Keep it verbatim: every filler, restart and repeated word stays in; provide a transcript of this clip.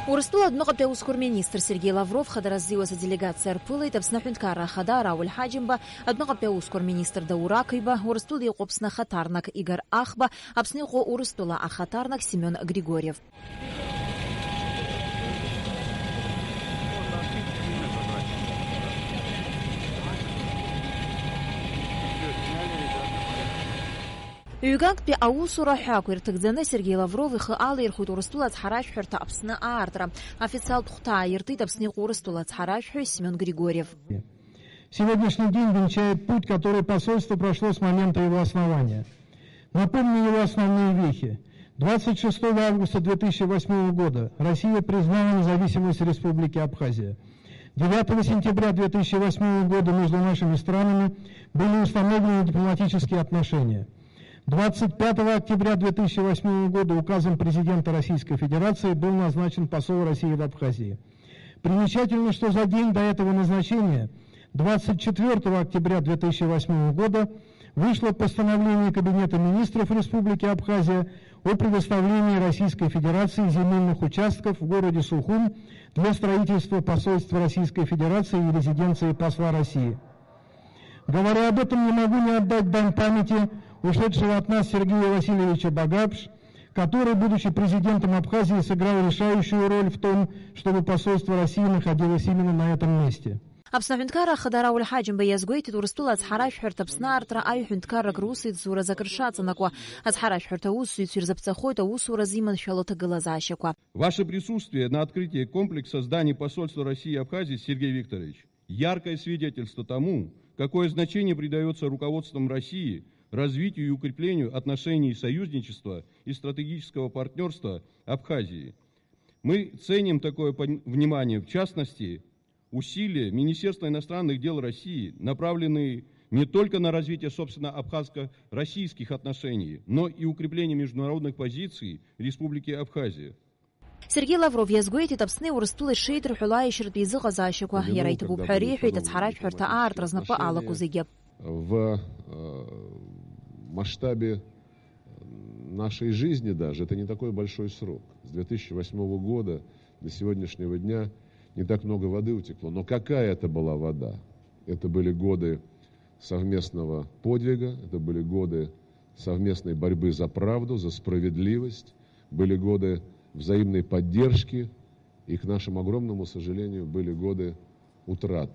Урыстәыла адәныҟатәи аусқәа рминистр Сергеи Лавров хадара ззиуаз аделегациа рԥылеит Аԥсны аҳәынҭқарра ахада Рауль Ҳаџьымба, адәныҟатәи аусқәа рминистр Даур Ақыҩба, Урыстәыла иҟоу Аԥсны ахаҭарнак Игор Ахба, Аԥсны иҟоу Урыстәыла ахаҭарнак Семион Григорьев. Ҩгактәи аусура ҳәақәа ирҭагӡаны Сергеи Лавров ихы алаирхәит Урыстәыла ацҳаражәҳәарҭа Аԥсны аартра. Официалтә хәҭаа иртит Аԥсны иҟоу Урыстәыла ацҳаражәҳәаҩ Семион Григорьев. Сегодняшний день венчает путь, который посольство прошло с момента его основания. Напомню его основные вехи. Двадцать шестого августа две тысячи восьмого года Россия признала независимость Республики Абхазия. Девятого сентября две тысячи восьмого года между нашими странами были установлены дипломатические отношения. Двадцать пятого октября две тысячи восьмого года указом президента Российской Федерации был назначен посол России в Абхазии. Примечательно, что за день до этого назначения, двадцать четвёртого октября две тысячи восьмого года, вышло постановление Кабинета министров Республики Абхазия о предоставлении Российской Федерации земельных участков в городе Сухум для строительства посольства Российской Федерации и резиденции посла России. Говоря об этом, не могу не отдать дань памяти ушедшего от нас Сергея Васильевича Багапш, который, будучи президентом Абхазии, сыграл решающую роль в том, чтобы посольство России находилось именно на этом месте. Аԥсны аҳәынҭқарра ахада Рауль Ҳаџьымба иазгәеиҭеит, Урыстәыла ацҳаражәҳәарҭа Аԥсны аартра аҩ-ҳәынҭқаррак русеицуразы акыр шаҵанакуа. Ацҳаражәҳәарҭа аусзуҩцәа ирзаԥҵахоит аусура зиманшәало аҭагылазаашьақәа. Ваше присутствие на открытии комплекса зданий посольства России и Абхазии, Сергей Викторович, яркое свидетельство тому, какое значение придаётся руководством России развитию и укреплению отношений союзничества и стратегического партнёрства Абхазии. Мы ценим такое пон-, внимание, в частности, усилия Министерства иностранных дел России, направленные не только на развитие, собственно, абхазско-российских отношений, но и укрепление международных позиций Республики Абхазия. Сергеи Лавров иазгәеиҭеит, Аԥсни Урыстәылеи шеидырҳәало аиашьаратәи еизыҟазаашьақәа. Иара иҭабуп ҳәа реиҳәеит ацҳаражәҳәарҭа аартра знапы алаку зегьы. В, э, масштабе нашей жизни даже это не такой большой срок. С две тысячи восьмого года до сегодняшнего дня не так много воды утекло. Но какая это была вода? Это были годы совместного подвига, это были годы совместной борьбы за правду, за справедливость, были годы взаимной поддержки, и, к нашему огромному сожалению, были годы утрат.